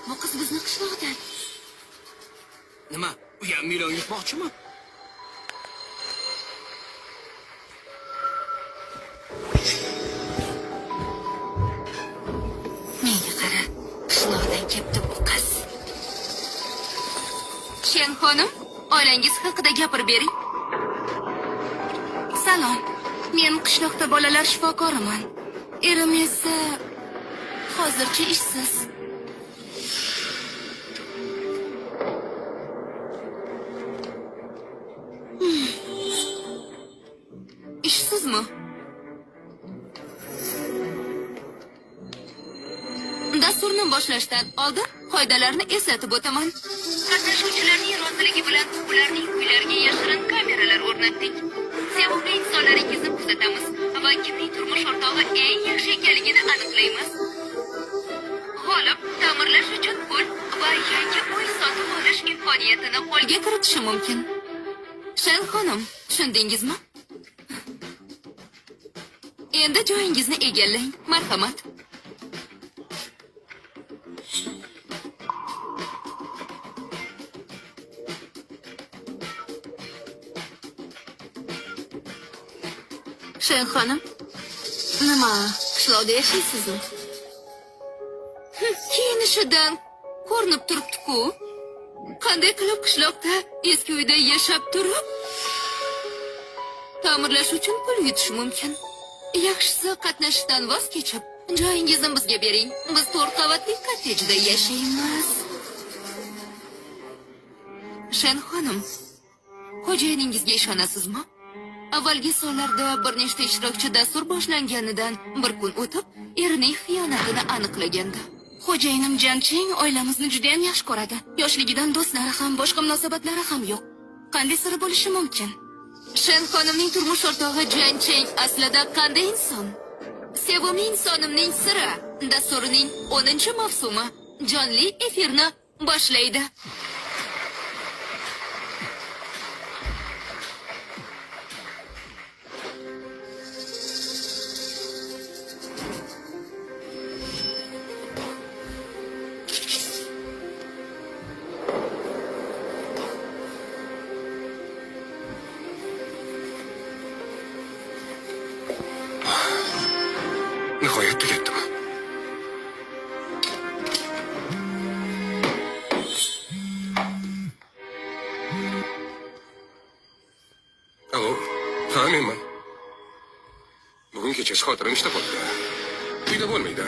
Bu qiz bizni qishloqdan. Nima, u ham million yutmoqchimi? Menga qara, qishloqdan kelibdi bu qiz. Shen xonim, oilangiz haqida gapirib bering. Salom. Men qishloqda bolalar shifokoriman. Erim esa hozircha ishsiz. Ishsizmi? Dasturni boshlashdan oldin qoidalarni eslatib o'taman. Qatnashuvchilarning roziligi bilan ularning uylariga yashirin kameralar o'rnatdik. Sevimli insonlaringizni kuzatamiz va kimning turmush o'rtog'i eng yaxshi ekanligini aniqlaymiz. G'olib ta'mirlash uchun pul va yangi uy sotib olish imkoniyatini qo'lga kiritishi mumkin. Shen xonim, tushundingizmi? Endi joyingizni egallang. Marhamat. Shen xonim, Nima, qishloqda yashaysizmi? Kiyinishidan ko'rinib turibdi-ku. Qanday qilib qishloqda eski uyda yashab turib, ta'mirlash uchun pul yutish mumkin? Yaxshisi qatnashishdan voz kechib, joyingizni bizga bering. Biz 4 qavatli kottejda yashaymiz. Shen xonim, xo'jayiningizga ishonasizmi? Avvalgi sonlarda bir nechta ishtirokchi dastur boshlanganidan bir kun o'tib, erining xiyonatini aniqlagandi. Xo'jayinim Jancheng oilamizni juda ham yaxshi ko'radi. Yoshligidan do'stlari ham, boshqa munosabatlari ham yo'q. Qanday siri bo'lishi mumkin? Shen xonimning turmush o'rtog'i Jancheng aslida qanday inson? Sevimli insonimning siri dasturining 10-mavsumi jonli efirni boshlaydi. Nihoyat tugatdim. Alo, ha menman. Bugun kechasi xotiram ishda qoldi. Uyda bo'lmaydi.